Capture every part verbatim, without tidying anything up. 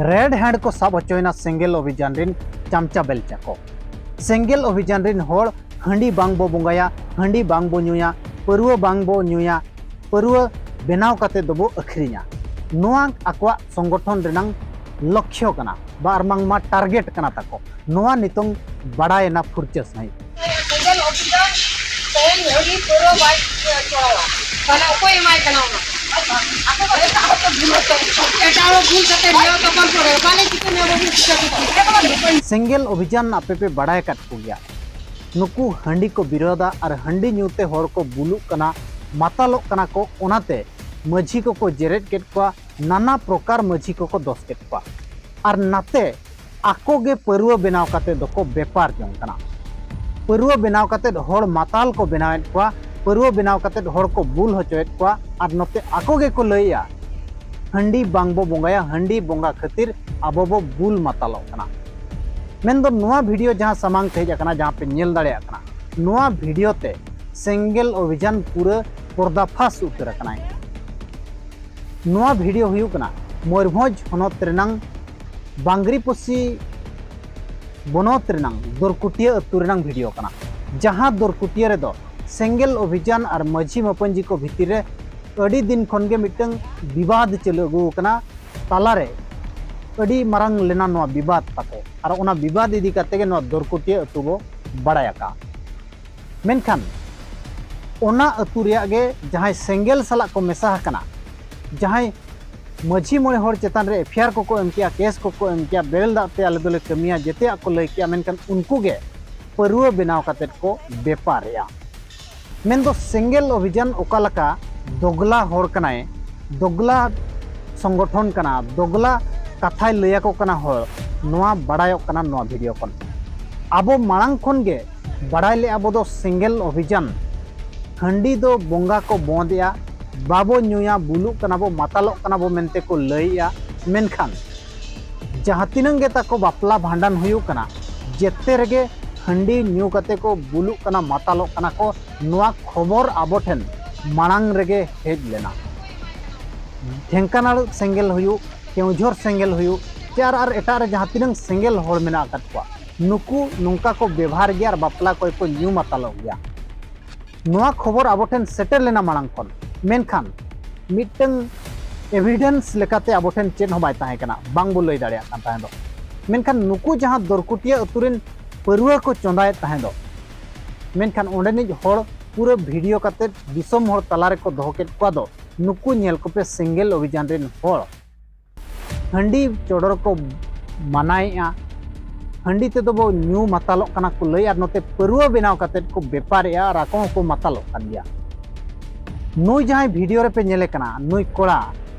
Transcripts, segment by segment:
Red hand ᱠᱚ ᱥᱟᱵ ᱦᱚᱪᱚᱭᱮᱱᱟ ᱥᱮᱸᱜᱮᱞ ᱚᱵᱷᱤᱡᱟᱱ ᱨᱤᱱ ᱪᱟᱢᱪᱟ ᱵᱮᱞᱪᱟ ᱠᱚ᱾ ᱥᱮᱸᱜᱮᱞ ᱚᱵᱷᱤᱡᱟᱱ ᱨᱤᱱ ᱦᱚᱲ ᱦᱟᱺᱰᱤ ᱵᱟᱝ ᱵᱚ ᱵᱚᱸᱜᱟᱭᱟ, ᱦᱟᱺᱰᱤ ᱵᱟᱝ ᱵᱚ ᱧᱩᱭᱟ, ᱯᱟᱹᱨᱣᱟᱹ ᱵᱟᱝ ᱵᱚ ᱧᱩᱭᱟ, ᱯᱟᱹᱨᱣᱟᱹ ᱵᱮᱱᱟᱣ ᱠᱟᱛᱮ ᱫᱚᱵᱚ ᱟᱹᱠᱷᱨᱤᱧᱟ᱾ ᱱᱚᱣᱟ ᱟᱠᱚᱣᱟᱜ ᱥᱚᱝᱜᱚᱴᱷᱚᱱ ᱨᱮᱱᱟᱝ ᱞᱚᱠᱠᱷᱭᱚ ᱠᱟᱱᱟ, ᱵᱟ ᱟᱨ ᱵᱟᱝᱢᱟ ᱴᱟᱨᱜᱮᱴ ᱠᱟᱱᱟ ᱛᱟᱠᱚ᱾ ᱱᱚᱣᱟ ᱱᱤᱛᱚᱝ ᱵᱟᱲᱟᱭᱮᱱᱟ ᱯᱷᱩᱨᱪᱟᱹ ᱥᱟᱺᱦᱤᱡ᱾ ᱥᱮᱸᱜᱮᱞ ᱚᱵᱷᱤᱡᱟᱱ ᱛᱮᱦᱮᱧ ᱦᱟᱺᱰᱤ ᱯᱟᱹᱣᱨᱟᱹ ᱵᱟᱭ ᱪᱚᱲᱟᱣᱟ, ᱛᱟᱦᱞᱮ ᱚᱠᱚᱭ ᱮᱢᱟᱭ ᱠᱟᱱᱟ ᱚᱱᱟ? ᱟᱠᱚ ᱫᱚ ᱮᱴᱟᱜ ᱦᱚᱲ ᱠᱚ ᱵᱷᱩᱞ ᱠᱟᱛᱮ, ᱮᱴᱟᱜ ᱦᱚᱲ ᱵᱷᱩᱞ ᱠᱟᱛᱮ ᱱᱤᱭᱟᱹ ᱛᱚᱯᱟᱞ ᱠᱚᱨᱮ ᱵᱟᱞᱮ ᱪᱤᱠᱟᱹ ᱱᱤᱭᱟᱹ ᱵᱟᱵᱚᱱ ᱪᱤᱠᱟᱹ ᱠᱚ᱾ ᱥᱮᱸᱜᱮᱞ ᱚᱵᱷᱤᱡᱟᱱ ᱟᱯᱮ ᱯᱮ ᱵᱟᱲᱟᱭ ᱟᱠᱟᱫ ᱠᱚᱜᱮᱭᱟ, ᱱᱩᱠᱩ ᱦᱟᱺᱰᱤ ᱠᱚ ᱵᱤᱨᱳᱫᱟ ᱟᱨ ᱦᱟᱺᱰᱤ ᱧᱩ ᱛᱮ ᱦᱚᱲ ᱠᱚ ᱵᱩᱞᱩᱜ ᱠᱟᱱᱟ, ᱢᱟᱛᱟᱞᱚᱜ ᱠᱟᱱᱟ ᱠᱚ᱾ ᱚᱱᱟᱛᱮ ᱢᱟᱹᱡᱷᱤ ᱠᱚᱠᱚ ᱡᱮᱨᱮᱫ ᱠᱮᱫ ᱠᱚᱣᱟ, ᱱᱟᱱᱟ ᱯᱨᱚᱠᱟᱨ ᱢᱟᱹᱡᱷᱤ ᱠᱚᱠᱚ ᱫᱚᱥ ᱠᱮᱫ ᱠᱚᱣᱟ᱾ ᱟᱨ ᱱᱟᱛᱮ ᱟᱠᱚ ᱜᱮ ᱯᱟᱹᱨᱣᱟᱹ ᱵᱮᱱᱟᱣ ᱠᱟᱛᱮ ᱫᱚᱠᱚ ᱵᱮᱯᱟᱨ ᱡᱚᱝ ᱠᱟᱱᱟ᱾ ᱯᱟᱹᱨᱣᱟᱹ ᱵᱮᱱᱟᱣ ᱠᱟᱛᱮ ᱦᱚᱲ ᱢᱟᱛᱟᱞ ᱠᱚ ᱵᱮᱱᱟᱣᱮᱫ ᱠᱚᱣᱟ, ᱯᱟᱹᱨᱣᱟᱹ ᱵᱮᱱᱟᱣ ᱠᱟᱛᱮ ᱦᱚᱲ ᱠᱚ ᱵᱩᱞ ᱦᱚᱪᱚᱭᱮᱫ ᱠᱚᱣᱟ᱾ ᱟᱨ ᱱᱚᱛᱮ ᱟᱠᱚ ᱜᱮᱠᱚ ᱞᱟᱹᱭᱮᱜᱼᱟ, ᱦᱟᱺᱰᱤ ᱵᱟᱝ ᱵᱚ ᱵᱚᱸᱜᱟᱭᱟ, ᱦᱟᱺᱰᱤ ᱵᱚᱸᱜᱟ ᱠᱷᱟᱹᱛᱤᱨ ᱟᱵᱚ ᱵᱚ ᱵᱩᱞ ᱢᱟᱛᱟᱞᱚᱜ ᱠᱟᱱᱟ᱾ ᱢᱮᱱᱫᱚ ᱱᱚᱣᱟ ᱵᱷᱤᱰᱤᱭᱳ ᱡᱟᱦᱟᱸ ᱥᱟᱢᱟᱝ ᱛᱮ ᱦᱮᱡ ᱟᱠᱟᱱᱟ, ᱡᱟᱦᱟᱸ ᱯᱮ ᱧᱮᱞ ᱫᱟᱲᱮᱭᱟᱜ ᱠᱟᱱᱟ, ᱱᱚᱣᱟ ᱵᱷᱤᱰᱤᱭᱳ ᱛᱮ ᱥᱮᱸᱜᱮᱞ ᱚᱵᱷᱤᱡᱟᱱ ᱯᱩᱨᱟᱹ ᱯᱚᱨᱫᱟᱯᱷᱟᱥ ᱩᱛᱟᱹᱨ ᱟᱠᱟᱱᱟᱭ᱾ ᱱᱚᱣᱟ ᱵᱷᱤᱰᱤᱭᱳ ᱦᱩᱭᱩᱜ ᱠᱟᱱᱟ ᱢᱚᱭᱩᱨᱵᱷᱚᱸᱡᱽ ᱦᱚᱱᱚᱛ ᱨᱮᱱᱟᱝ ᱵᱟᱝᱜᱽᱨᱤᱯᱚᱥᱤ ᱵᱚᱱᱚᱛ ᱨᱮᱱᱟᱝ ᱫᱚᱨᱠᱩᱴᱤᱭᱟᱹ ᱟᱹᱛᱩ ᱨᱮᱱᱟᱝ ᱵᱷᱤᱰᱤᱭᱳ ᱠᱟᱱᱟ, ᱡᱟᱦᱟᱸ ᱫᱚᱨᱠᱩᱴᱤᱭᱟᱹ ᱨᱮᱫᱚ ᱥᱮᱸᱜᱮᱞ ᱚᱵᱷᱤᱡᱟᱱ ᱟᱨ ᱢᱟᱹᱡᱷᱤ ᱢᱟᱯᱟᱹᱧᱡᱤ ᱠᱚ ᱵᱷᱤᱛᱤᱨ ᱨᱮ ᱟᱹᱰᱤ ᱫᱤᱱ ᱠᱷᱚᱱ ᱜᱮ ᱢᱤᱫᱴᱟᱝ ᱵᱤᱵᱟᱫ ᱪᱟᱹᱞᱩ ᱟᱹᱜᱩ ᱟᱠᱟᱱᱟ᱾ ᱛᱟᱞᱟᱨᱮ ᱟᱹᱰᱤ ᱢᱟᱨᱟᱝ ᱞᱮᱱᱟ ᱱᱚᱣᱟ ᱵᱤᱵᱟᱫ ᱛᱟᱠᱚ, ᱟᱨ ᱚᱱᱟ ᱵᱤᱵᱟᱫ ᱤᱫᱤ ᱠᱟᱛᱮ ᱜᱮ ᱱᱚᱣᱟ ᱫᱚᱨᱠᱩᱴᱤᱭᱟᱹ ᱟᱹᱛᱩ ᱵᱚ ᱵᱟᱲᱟᱭ ᱟᱠᱟᱫᱼᱟ᱾ ᱢᱮᱱᱠᱷᱟᱱ ᱚᱱᱟ ᱟᱹᱛᱩ ᱨᱮᱭᱟᱜ ᱜᱮ ᱡᱟᱦᱟᱸᱭ ᱥᱮᱸᱜᱮᱞ ᱥᱟᱞᱟᱜ ᱠᱚ ᱢᱮᱥᱟ ᱟᱠᱟᱱᱟ, ᱡᱟᱦᱟᱸᱭ ᱢᱟᱹᱡᱷᱤ ᱢᱚᱬᱮ ᱦᱚᱲ ᱪᱮᱛᱟᱱ ᱨᱮ ᱮᱯᱷ ᱟᱭ ᱟᱨ ᱠᱚᱠᱚ ᱮᱢ ᱠᱮᱜᱼᱟ, ᱠᱮᱥ ᱠᱚᱠᱚ ᱮᱢ ᱠᱮᱜᱼᱟ, ᱵᱮᱨᱮᱞ ᱫᱟᱜ ᱛᱮ ᱟᱞᱮ ᱫᱚᱞᱮ ᱠᱟᱹᱢᱤᱭᱟ, ᱡᱮᱛᱮᱭᱟᱜ ᱠᱚ ᱞᱟᱹᱭ ᱠᱮᱜᱼᱟ, ᱢᱮᱱᱠᱷᱟᱱ ᱩᱱᱠᱩ ᱜᱮ ᱯᱟᱹᱨᱣᱟᱹ ᱵᱮᱱᱟᱣ ᱠᱟᱛᱮᱫ ᱠᱚ ᱵᱮᱯᱟᱨᱮᱜᱼᱟ᱾ ᱢᱮᱱᱫᱚ ᱥᱮᱸᱜᱮᱞ ᱚᱵᱷᱤᱡᱟᱱ ᱚᱠᱟ ᱞᱮᱠᱟ ᱫᱚᱜᱽᱞᱟ ᱦᱚᱲ ᱠᱟᱱᱟᱭ, ᱫᱚᱜᱽᱞᱟ ᱥᱚᱝᱜᱚᱴᱷᱚᱱ ᱠᱟᱱᱟ, ᱫᱚᱜᱽᱞᱟ ᱠᱟᱛᱷᱟᱭ ᱞᱟᱹᱭ ᱟᱠᱚ ᱠᱟᱱᱟ ᱦᱚᱲ, ᱱᱚᱣᱟ ᱵᱟᱲᱟᱭᱚᱜ ᱠᱟᱱᱟ ᱱᱚᱣᱟ ᱵᱷᱤᱰᱤᱭᱳ ᱠᱷᱚᱱ᱾ ᱟᱵᱚ ᱢᱟᱲᱟᱝ ᱠᱷᱚᱱ ᱜᱮ ᱵᱟᱲᱟᱭ ᱞᱮᱜᱼᱟ ᱵᱚ ᱫᱚ ᱥᱮᱸᱜᱮᱞ ᱚᱵᱷᱤᱡᱟᱱ, ᱦᱟᱺᱰᱤ ᱫᱚ ᱵᱚᱸᱜᱟ ᱠᱚ ᱵᱚᱸᱫᱮᱜᱼᱟ, ᱵᱟᱵᱚ ᱧᱩᱭᱟ, ᱵᱩᱞᱩᱜ ᱠᱟᱱᱟ ᱵᱚ, ᱢᱟᱛᱟᱞᱚᱜ ᱠᱟᱱᱟ ᱵᱚ ᱢᱮᱱᱛᱮ ᱠᱚ ᱞᱟᱹᱭᱮᱜᱼᱟ᱾ ᱢᱮᱱᱠᱷᱟᱱ ᱡᱟᱦᱟᱸ ᱛᱤᱱᱟᱹᱝ ᱜᱮ ᱛᱟᱠᱚ ᱵᱟᱯᱞᱟ ᱵᱷᱟᱸᱰᱟᱱ ᱦᱩᱭᱩᱜ ᱠᱟᱱᱟ, ᱡᱮᱛᱮ ᱨᱮᱜᱮ ᱦᱟᱺᱰᱤ ᱧᱩ ᱠᱟᱛᱮ ᱠᱚ ᱵᱩᱞᱩᱜ ᱠᱟᱱᱟ, ᱢᱟᱛᱟᱞᱚᱜ ᱠᱟᱱᱟ ᱠᱚ᱾ ᱱᱚᱣᱟ ᱠᱷᱚᱵᱚᱨ ᱟᱵᱚ ᱴᱷᱮᱱ ᱢᱟᱲᱟᱝ ᱨᱮᱜᱮ ᱦᱮᱡ ᱞᱮᱱᱟ᱾ ᱰᱷᱮᱝᱠᱟᱱᱟᱲ ᱥᱮᱸᱜᱮᱞ ᱦᱩᱭᱩᱜ, ᱠᱮᱣᱡᱷᱚᱨ ᱥᱮᱸᱜᱮᱞ ᱦᱩᱭᱩᱜ, ᱪᱮ ᱟᱨ, ᱟᱨ ᱮᱴᱟᱜ ᱨᱮ ᱡᱟᱦᱟᱸ ᱛᱤᱱᱟᱹᱝ ᱥᱮᱸᱜᱮᱞ ᱦᱚᱲ ᱢᱮᱱᱟᱜ ᱟᱠᱟᱫ ᱠᱚᱣᱟ, ᱱᱩᱠᱩ ᱱᱚᱝᱠᱟ ᱠᱚ ᱵᱮᱵᱷᱟᱨ ᱜᱮᱭᱟ ᱟᱨ ᱵᱟᱯᱞᱟ ᱠᱚᱨᱮ ᱠᱚ ᱧᱩ ᱢᱟᱛᱟᱞᱚᱜ ᱜᱮᱭᱟ᱾ ᱱᱚᱣᱟ ᱠᱷᱚᱵᱚᱨ ᱟᱵᱚ ᱴᱷᱮᱱ ᱥᱮᱴᱮᱨ ᱞᱮᱱᱟ ᱢᱟᱲᱟᱝ ᱠᱷᱚᱱ, ᱢᱮᱱᱠᱷᱟᱱ ᱢᱤᱫᱴᱟᱝ ᱮᱵᱷᱤᱰᱮᱱᱥ ᱞᱮᱠᱟᱛᱮ ᱟᱵᱚ ᱴᱷᱮᱱ ᱪᱮᱫ ᱦᱚᱸ ᱵᱟᱭ ᱛᱟᱦᱮᱸ ᱠᱟᱱᱟ, ᱵᱟᱝ ᱵᱚ ᱞᱟᱹᱭ ᱫᱟᱲᱮᱭᱟᱜ ᱠᱟᱱ ᱛᱟᱦᱮᱸ ᱫᱚ᱾ ᱢᱮᱱᱠᱷᱟᱱ ᱱᱩᱠᱩ ᱡᱟᱦᱟᱸ ᱫᱚᱨᱠᱩᱴᱤᱭᱟᱹ ᱟᱹᱛᱩ ᱨᱮᱱ ᱯᱟᱹᱨᱣᱟᱹ ᱠᱚ ᱪᱚᱸᱫᱟᱭᱮᱫ ᱛᱟᱦᱮᱸ ᱫᱚ, ᱢᱮᱱᱠᱷᱟᱱ ᱚᱸᱰᱮᱱᱤᱡ ᱦᱚᱲ ᱯᱩᱨᱟᱹ ᱵᱷᱤᱰᱤᱭᱳ ᱠᱟᱛᱮ ᱫᱤᱥᱚᱢ ᱦᱚᱲ ᱛᱟᱞᱟ ᱨᱮᱠᱚ ᱫᱚᱦᱚ ᱠᱮᱫ ᱠᱚᱣᱟ ᱫᱚ, ᱱᱩᱠᱩ ᱧᱮᱞ ᱠᱚᱯᱮ, ᱥᱮᱸᱜᱮᱞ ᱚᱵᱷᱤᱡᱟᱱ ᱨᱮᱱ ᱦᱚᱲ ᱦᱟᱺᱰᱤ ᱪᱚᱰᱚᱨ ᱠᱚ ᱢᱟᱱᱟᱭᱮᱫᱼᱟ, ᱦᱟᱺᱰᱤ ᱛᱮᱫᱚ ᱵᱚ ᱧᱩ ᱢᱟᱛᱟᱞᱚᱜ ᱠᱟᱱᱟ ᱠᱚ ᱞᱟᱹᱭ, ᱟᱨ ᱱᱚᱛᱮ ᱯᱟᱹᱨᱣᱟᱹ ᱵᱮᱱᱟᱣ ᱠᱟᱛᱮᱫ ᱠᱚ ᱵᱮᱯᱟᱨᱮᱫᱼᱟ ᱟᱨ ᱟᱠᱚ ᱦᱚᱸᱠᱚ ᱢᱟᱛᱟᱞᱚᱜ ᱠᱟᱱ ᱜᱮᱭᱟ᱾ ᱱᱩᱭ ᱡᱟᱦᱟᱸᱭ ᱵᱷᱤᱰᱤᱭᱳ ᱨᱮᱯᱮ ᱧᱮᱞᱮ ᱠᱟᱱᱟ, ᱱᱩᱭ ᱠᱚᱲᱟ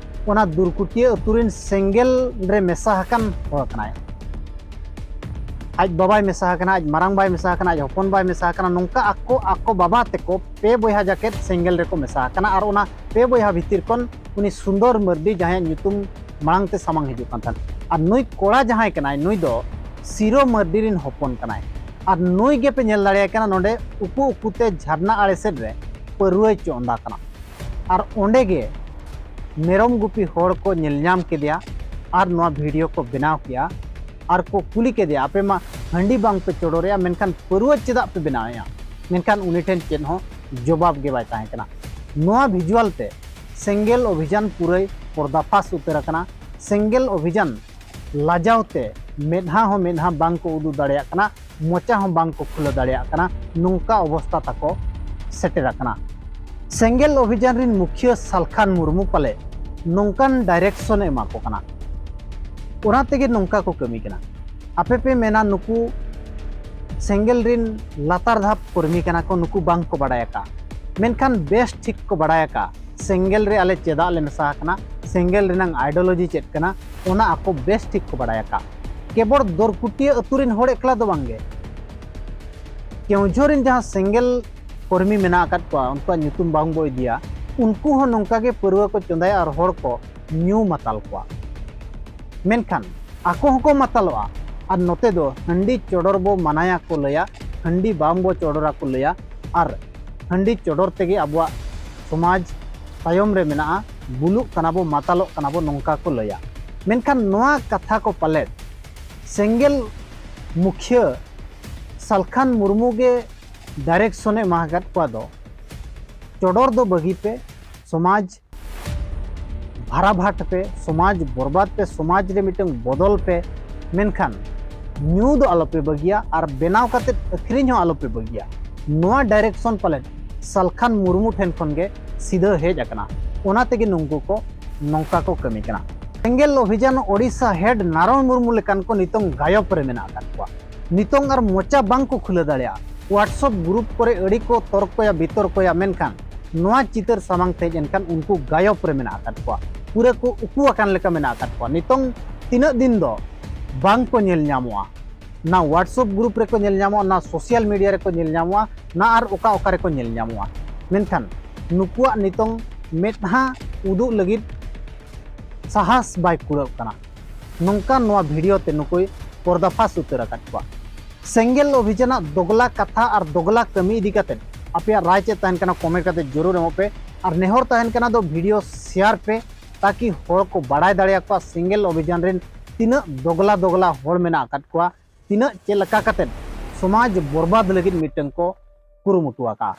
ᱚᱱᱟ ᱫᱩᱨᱠᱩᱴᱤᱭᱟᱹ ᱟᱹᱛᱩ ᱨᱮᱱ ᱥᱮᱸᱜᱮᱞ ᱨᱮ ᱢᱮᱥᱟ ᱟᱠᱟᱱ ᱦᱚᱲ ᱠᱟᱱᱟᱭ᱾ ᱟᱡ ᱵᱟᱵᱟᱭ ᱢᱮᱥᱟ ᱟᱠᱟᱱᱟ, ᱟᱡ ᱢᱟᱨᱟᱝ ᱵᱟᱭ ᱢᱮᱥᱟ ᱟᱠᱟᱱᱟ, ᱟᱡ ᱦᱚᱯᱚᱱ ᱵᱟᱭ ᱢᱮᱥᱟ ᱟᱠᱟᱱᱟ᱾ ᱱᱚᱝᱠᱟ ᱟᱠᱚ, ᱟᱠᱚ ᱵᱟᱵᱟ ᱛᱮᱠᱚ ᱯᱮ ᱵᱚᱭᱦᱟ ᱡᱟᱠᱮᱛ ᱥᱮᱸᱜᱮᱞ ᱨᱮᱠᱚ ᱢᱮᱥᱟ ᱟᱠᱟᱱᱟ᱾ ᱟᱨ ᱚᱱᱟ ᱯᱮ ᱵᱚᱭᱦᱟ ᱵᱷᱤᱛᱤᱨ ᱠᱷᱚᱱ ᱩᱱᱤ ᱥᱩᱱᱫᱚᱨ ᱢᱟᱹᱨᱰᱤ, ᱡᱟᱦᱟᱸᱭᱟᱜ ᱧᱩᱛᱩᱢ ᱢᱟᱲᱟᱝ ᱛᱮ ᱥᱟᱢᱟᱝ ᱦᱤᱡᱩᱜ ᱠᱟᱱ ᱛᱟᱦᱮᱸᱫ, ᱟᱨ ᱱᱩᱭ ᱠᱚᱲᱟ ᱡᱟᱦᱟᱸᱭ ᱠᱟᱱᱟᱭ, ᱱᱩᱭ ᱫᱚ ᱥᱤᱨᱳ ᱢᱟᱹᱨᱰᱤ ᱨᱮᱱ ᱦᱚᱯᱚᱱ ᱠᱟᱱᱟᱭ᱾ ᱟᱨ ᱱᱩᱭ ᱜᱮᱯᱮ ᱧᱮᱞ ᱫᱟᱲᱮᱭᱟᱭ ᱠᱟᱱᱟ ᱱᱚᱰᱮ ᱩᱠᱩ ᱩᱠᱩᱛᱮ ᱡᱷᱟᱨᱱᱟ ᱟᱲᱮ ᱥᱮᱫ ᱨᱮ ᱯᱟᱹᱨᱣᱟᱹᱭ ᱪᱚᱸᱫᱟ ᱠᱟᱱᱟ᱾ ᱟᱨ ᱚᱸᱰᱮ ᱜᱮ ᱢᱮᱨᱚᱢ ᱜᱩᱯᱤ ᱦᱚᱲ ᱠᱚ ᱧᱮᱞ ᱧᱟᱢ ᱠᱮᱫᱮᱭᱟ ᱟᱨ ᱱᱚᱣᱟ ᱵᱷᱤᱰᱤᱭᱳ ᱠᱚ ᱵᱮᱱᱟᱣ ᱠᱮᱜᱼᱟ᱾ ᱟᱨ ᱠᱚ ᱠᱩᱞᱤ ᱠᱮᱫᱮᱭᱟ, "ᱟᱯᱮ ᱢᱟ ᱦᱟᱺᱰᱤ ᱵᱟᱝ ᱯᱮ ᱪᱚᱰᱚᱨᱮᱜᱼᱟ, ᱢᱮᱱᱠᱷᱟᱱ ᱯᱟᱹᱨᱣᱟᱹ ᱪᱮᱫᱟᱜ ᱯᱮ ᱵᱮᱱᱟᱣᱮᱜᱼᱟ?" ᱢᱮᱱᱠᱷᱟᱱ ᱩᱱᱤ ᱴᱷᱮᱱ ᱪᱮᱫ ᱦᱚᱸ ᱡᱚᱵᱟᱵ ᱜᱮ ᱵᱟᱭ ᱛᱟᱦᱮᱸ ᱠᱟᱱᱟ᱾ ᱱᱚᱣᱟ ᱵᱷᱤᱡᱩᱣᱟᱞ ᱛᱮ ᱥᱮᱸᱜᱮᱞ ᱚᱵᱷᱤᱡᱟᱱ ᱯᱩᱨᱟᱹᱭ ᱯᱚᱨᱫᱟᱯᱷᱟᱥ ᱩᱛᱟᱹᱨ ᱟᱠᱟᱱᱟ᱾ ᱥᱮᱸᱜᱮᱞ ᱚᱵᱷᱤᱡᱟᱱ ᱞᱟᱡᱟᱣ ᱛᱮ ᱢᱮᱫᱦᱟ ᱦᱚᱸ ᱢᱮᱫᱦᱟ ᱵᱟᱝ ᱠᱚ ᱩᱫᱩᱜ ᱫᱟᱲᱮᱭᱟᱜ ᱠᱟᱱᱟ, ᱢᱚᱪᱟ ᱦᱚᱸ ᱵᱟᱝ ᱠᱚ ᱠᱷᱩᱞᱟᱹᱣ ᱫᱟᱲᱮᱭᱟᱜ ᱠᱟᱱᱟ᱾ ᱱᱚᱝᱠᱟ ᱚᱵᱚᱥᱛᱟ ᱛᱟᱠᱚ ᱥᱮᱴᱮᱨ ᱟᱠᱟᱱᱟ᱾ ᱥᱮᱸᱜᱮᱞ ᱚᱵᱷᱤᱡᱟᱱ ᱨᱤᱱ ᱢᱩᱠᱷᱤᱭᱟᱹ ᱥᱟᱞᱠᱷᱟᱱ ᱢᱩᱨᱢᱩ ᱯᱟᱞᱮ ᱱᱚᱝᱠᱟᱱ ᱰᱟᱭᱨᱮᱠᱥᱚᱱ ᱮ ᱮᱢᱟ ᱠᱚ ᱠᱟᱱᱟ, ᱚᱱᱟ ᱛᱮᱜᱮ ᱱᱚᱝᱠᱟ ᱠᱚ ᱠᱟᱹᱢᱤ ᱠᱟᱱᱟ᱾ ᱟᱯᱮ ᱯᱮ ᱢᱮᱱᱟ ᱱᱩᱠᱩ ᱥᱮᱸᱜᱮᱞ ᱨᱤᱱ ᱞᱟᱛᱟᱨ ᱫᱷᱟᱯ ᱠᱚᱨᱢᱤ ᱠᱟᱱᱟ ᱠᱚ, ᱱᱩᱠᱩ ᱵᱟᱝ ᱠᱚ ᱵᱟᱲᱟᱭ ᱟᱠᱟᱫᱼᱟ, ᱢᱮᱱᱠᱷᱟᱱ ᱵᱮᱥ ᱴᱷᱤᱠ ᱠᱚ ᱵᱟᱲᱟᱭ ᱟᱠᱟᱫᱼᱟ ᱥᱮᱸᱜᱮᱞ ᱨᱮ ᱟᱞᱮ ᱪᱮᱫᱟᱜ ᱞᱮ ᱢᱮᱥᱟ ᱟᱠᱟᱱᱟ, ᱥᱮᱸᱜᱮᱞ ᱨᱮᱱᱟᱝ ᱟᱭᱰᱤᱭᱳᱞᱚᱡᱤ ᱪᱮᱫ ᱠᱟᱱᱟ, ᱚᱱᱟ ᱟᱠᱚ ᱵᱮᱥ ᱴᱷᱤᱠ ᱠᱚ ᱵᱟᱲᱟᱭ ᱟᱠᱟᱫᱼᱟ᱾ ᱠᱮᱵᱚᱞ ᱫᱚᱨᱠᱩᱴᱤᱭᱟᱹ ᱟᱹᱛᱩ ᱨᱤᱱ ᱦᱚᱲ ᱮᱠᱞᱟ ᱫᱚ ᱵᱟᱝᱜᱮ, ᱠᱮᱣᱡᱷᱚᱨ ᱨᱤᱱ ᱡᱟᱦᱟᱸ ᱥᱮᱸᱜᱮᱞ ᱠᱚᱨᱢᱤ ᱢᱮᱱᱟᱜ ᱟᱠᱟᱫ ᱠᱚᱣᱟ, ᱩᱱᱠᱩᱣᱟᱜ ᱧᱩᱛᱩᱢ ᱵᱟᱝ ᱵᱚ ᱤᱫᱤᱭᱟ, ᱩᱱᱠᱩ ᱦᱚᱸ ᱱᱚᱝᱠᱟ ᱜᱮ ᱯᱟᱹᱨᱣᱟᱹ ᱠᱚ ᱪᱚᱸᱫᱟᱭᱟ ᱟᱨ ᱦᱚᱲ ᱠᱚ ᱧᱩ ᱢᱟᱛᱟᱞ ᱠᱚᱣᱟ᱾ ᱢᱮᱱᱠᱷᱟᱱ ᱟᱠᱚ ᱦᱚᱸᱠᱚ ᱢᱟᱛᱟᱞᱚᱜᱼᱟ᱾ ᱟᱨ ᱱᱚᱛᱮ ᱫᱚ ᱦᱟᱺᱰᱤ ᱪᱚᱰᱚᱨ ᱵᱚ ᱢᱟᱱᱟᱭᱟ ᱠᱚ ᱞᱟᱹᱭᱟ, ᱦᱟᱺᱰᱤ ᱵᱟᱝ ᱵᱚ ᱪᱚᱰᱚᱨᱟ ᱠᱚ ᱞᱟᱹᱭᱟ, ᱟᱨ ᱦᱟᱺᱰᱤ ᱪᱚᱰᱚᱨ ᱛᱮᱜᱮ ᱟᱵᱚᱣᱟᱜ ᱥᱚᱢᱟᱡᱽ ᱛᱟᱭᱚᱢ ᱨᱮ ᱢᱮᱱᱟᱜᱼᱟ, ᱵᱩᱞᱩᱜ ᱠᱟᱱᱟ ᱵᱚ, ᱢᱟᱛᱟᱞᱚᱜ ᱠᱟᱱᱟ ᱵᱚ, ᱱᱚᱝᱠᱟ ᱠᱚ ᱞᱟᱹᱭᱟ᱾ ᱢᱮᱱᱠᱷᱟᱱ ᱱᱚᱣᱟ ᱠᱟᱛᱷᱟ ᱠᱚ ᱯᱟᱞᱮᱫ ᱥᱮᱸᱜᱮᱞ ᱢᱩᱠᱷᱤᱭᱟᱹ ᱥᱟᱞᱠᱷᱟᱱ ᱢᱩᱨᱢᱩ ᱜᱮ ᱰᱟᱭᱨᱮᱠᱥᱚᱱᱮ ᱮᱢᱟ ᱟᱠᱟᱫ ᱠᱚᱣᱟ ᱫᱚ, ᱪᱚᱰᱚᱨ ᱫᱚ ᱵᱟᱹᱜᱤ ᱯᱮ, ᱥᱚᱢᱟᱡᱽ ᱵᱷᱟᱨᱟᱵᱷᱟᱴ ᱯᱮ, ᱥᱚᱢᱟᱡᱽ ᱵᱚᱨᱵᱟᱫ ᱯᱮ, ᱥᱚᱢᱟᱡᱽ ᱨᱮ ᱢᱤᱫᱴᱟᱝ ᱵᱚᱫᱚᱞ ᱯᱮ, ᱢᱮᱱᱠᱷᱟᱱ ᱧᱩ ᱫᱚ ᱟᱞᱚᱯᱮ ᱵᱟᱹᱜᱤᱭᱟ ᱟᱨ ᱵᱮᱱᱟᱣ ᱠᱟᱛᱮ ᱟᱹᱠᱷᱨᱤᱧ ᱦᱚᱸ ᱟᱞᱚᱯᱮ ᱵᱟᱹᱜᱤᱭᱟ᱾ ᱱᱚᱣᱟ ᱰᱟᱭᱨᱮᱠᱥᱚᱱ ᱯᱟᱞᱮᱱ ᱥᱟᱞᱠᱷᱟᱱ ᱢᱩᱨᱢᱩ ᱴᱷᱮᱱ ᱠᱷᱚᱱ ᱜᱮ ᱥᱤᱫᱷᱟᱹ ᱦᱮᱡ ᱟᱠᱟᱱᱟ, ᱚᱱᱟ ᱛᱮᱜᱮ ᱱᱩᱝᱠᱩ ᱠᱚ ᱱᱚᱝᱠᱟ ᱠᱚ ᱠᱟᱹᱢᱤ ᱠᱟᱱᱟ᱾ ᱥᱮᱸᱜᱮᱞ ᱚᱵᱷᱤᱡᱟᱱ ᱳᱰᱤᱥᱟ ᱦᱮᱰ ᱱᱟᱨᱚᱱ ᱢᱩᱨᱢᱩ ᱞᱮᱠᱟᱱ ᱠᱚ ᱱᱤᱛᱚᱝ ᱜᱟᱭᱚᱵ ᱨᱮ ᱢᱮᱱᱟᱜ ᱟᱠᱟᱫ ᱠᱚᱣᱟ᱾ ᱱᱤᱛᱚᱝ ᱟᱨ ᱢᱚᱪᱟ ᱵᱟᱝ ᱠᱚ ᱠᱷᱩᱞᱟᱹ ᱫᱟᱲᱮᱭᱟᱜᱼᱟ᱾ WhatsApp ᱜᱨᱩᱯ ᱠᱚᱨᱮ ᱟᱹᱰᱤ ᱠᱚ ᱛᱚᱨᱠᱚᱭᱟ, ᱵᱤᱛᱚᱨᱠᱚᱭᱟ, ᱢᱮᱱᱠᱷᱟᱱ ᱱᱚᱣᱟ ᱪᱤᱛᱟᱹᱨ ᱥᱟᱢᱟᱝ ᱛᱮ ᱦᱮᱡ ᱮᱱᱠᱷᱟᱱ ᱩᱱᱠᱩ ᱜᱟᱭᱚᱵ ᱨᱮ ᱢᱮᱱᱟᱜ ᱟᱠᱟᱫ ᱠᱚᱣᱟ, ᱯᱩᱨᱟᱹ ᱠᱚ ᱩᱠᱩ ᱟᱠᱟᱱ ᱞᱮᱠᱟ ᱢᱮᱱᱟᱜ ᱟᱠᱟᱫ ᱠᱚᱣᱟ᱾ ᱱᱤᱛᱚᱝ ᱛᱤᱱᱟᱹᱜ ᱫᱤᱱ ᱫᱚ ᱵᱟᱝ ᱠᱚ ᱧᱮᱞ ᱧᱟᱢᱚᱜᱼᱟ, ᱱᱟ WhatsApp ᱜᱨᱩᱯ ᱨᱮᱠᱚ ᱧᱮᱞ ᱧᱟᱢᱚᱜᱼᱟ, ᱱᱟ ᱥᱳᱥᱟᱞ ᱢᱤᱰᱤᱭᱟ ᱨᱮᱠᱚ ᱧᱮᱞ ᱧᱟᱢᱚᱜᱼᱟ, ᱱᱟ ᱟᱨ ᱚᱠᱟ ᱚᱠᱟ ᱨᱮᱠᱚ ᱧᱮᱞ ᱧᱟᱢᱚᱜᱼᱟ, ᱢᱮᱱᱠᱷᱟᱱ ᱱᱩᱠᱩᱣᱟᱜ ᱱᱤᱛᱚᱝ ᱢᱮᱫᱦᱟ ᱩᱫᱩᱜ ᱞᱟᱹᱜᱤᱫ ᱥᱟᱦᱟᱥ ᱵᱟᱭ ᱠᱩᱲᱟᱹᱜ ᱠᱟᱱᱟ᱾ ᱱᱚᱝᱠᱟᱱ ᱱᱚᱣᱟ ᱵᱷᱤᱰᱤᱭᱳ ᱛᱮ ᱱᱩᱠᱩᱭ ᱯᱚᱨᱫᱟᱯᱷᱟᱥ ᱩᱛᱟᱹᱨ ᱟᱠᱟᱫ ᱠᱚᱣᱟ᱾ ᱥᱮᱸᱜᱮᱞ ᱚᱵᱷᱤᱡᱟᱱᱟᱜ ᱫᱚᱜᱽᱞᱟ ᱠᱟᱛᱷᱟ ᱟᱨ ᱫᱚᱜᱽᱞᱟ ᱠᱟᱹᱢᱤ ᱤᱫᱤ ᱠᱟᱛᱮ ᱟᱯᱮᱭᱟᱜ ᱨᱟᱭ ᱪᱮᱫ ᱛᱟᱦᱮᱱ ᱠᱟᱱᱟ, ᱠᱚᱢᱮᱱᱴ ᱠᱟᱛᱮ ᱡᱚᱨᱩᱨ ᱮᱢᱚᱜ ᱯᱮ᱾ ᱟᱨ ᱱᱮᱦᱚᱨ ᱛᱟᱦᱮᱱ ᱠᱟᱱᱟ ᱫᱚ ᱵᱷᱤᱰᱤᱭᱳ ᱥᱮᱭᱟᱨ ᱯᱮ, ᱛᱟᱠᱤ ᱦᱚᱲ ᱠᱚ ᱵᱟᱲᱟᱭ ᱫᱟᱲᱮᱭᱟᱠᱚᱣᱟ ᱥᱮᱸᱜᱮᱞ ᱚᱵᱷᱤᱡᱟᱱ ᱨᱮᱱ ᱛᱤᱱᱟᱹᱜ ᱫᱚᱜᱽᱞᱟ ᱫᱚᱜᱽᱞᱟ ᱦᱚᱲ ᱢᱮᱱᱟᱜ ᱟᱠᱟᱫ ᱠᱚᱣᱟ, ᱛᱤᱱᱟᱹᱜ ᱪᱮᱫ ᱞᱮᱠᱟ ᱠᱟᱛᱮ ᱥᱚᱢᱟᱡᱽ ᱵᱚᱨᱵᱟᱫ ᱞᱟᱹᱜᱤᱫ ᱢᱤᱫᱴᱟᱝ ᱠᱚ ᱠᱩᱨᱩᱢᱩᱴᱩ ᱟᱠᱟᱫᱼᱟ᱾